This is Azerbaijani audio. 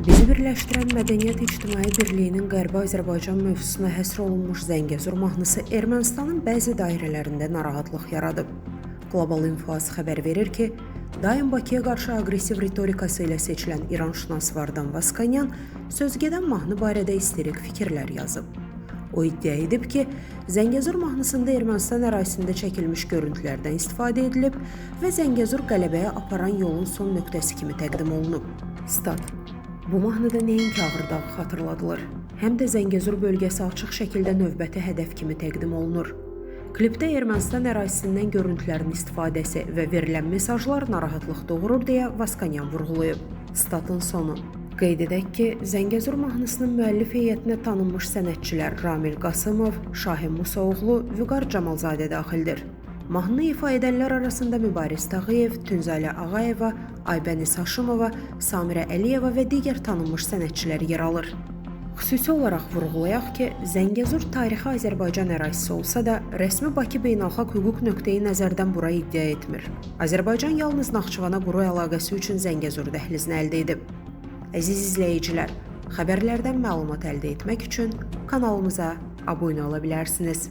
Bizi birləşdirən Mədəniyyət İctimai Birliyinin Qərbi Azərbaycan mövzusuna həsr olunmuş Zəngəzur mahnısı Ermənistanın bəzi dairələrində narahatlıq yaradıb. Global Info.az xəbər verir ki, daim Bakıya qarşı aqressiv ritorikası ilə seçilən İranşünas Vardan Vaskanyan sözgedən mahnı barədə isterik fikirlər yazıb. O iddia edib ki, Zəngəzur mahnısında Ermənistan ərazisində çəkilmiş görüntülərdən istifadə edilib və Zəngəzur qələbəyə aparan yolun son nöqtəsi kimi təqdim olunub. Stat: Bu mahnıda nəinki Ağırdağı xatırladılır, həm də Zəngəzur bölgəsi açıq şəkildə növbəti hədəf kimi təqdim olunur. Klipdə Ermənistan ərazisindən görüntülərin istifadəsi və verilən mesajlar narahatlıq doğurur deyə Vaskanyan vurğulayıb. Statın sonu. Qeyd edək ki, Zəngəzur mahnısının müəllif heyətinə tanınmış sənətçilər Ramil Qasımov, Şahin Musaoğlu, Vüqar Camalzadə daxildir. Mahnını ifa edənlər arasında Mübariz Tağıyev, Tünzalə Ağayeva, Aybəniz Haşımova, Samirə Əliyeva və digər tanınmış sənətçilər yer alır. Xüsusi olaraq vurğulayaq ki, Zəngəzur tarixi Azərbaycan ərazisi olsa da, rəsmi Bakı beynəlxalq hüquq nöqteyi nəzərdən bura iddia etmir. Azərbaycan yalnız Naxçıvana quru əlaqəsi üçün Zəngəzur dəhlizini əldə edib. Əziz izləyicilər, xəbərlərdən məlumat əldə etmək üçün kanalımıza abunə ola bilərsiniz.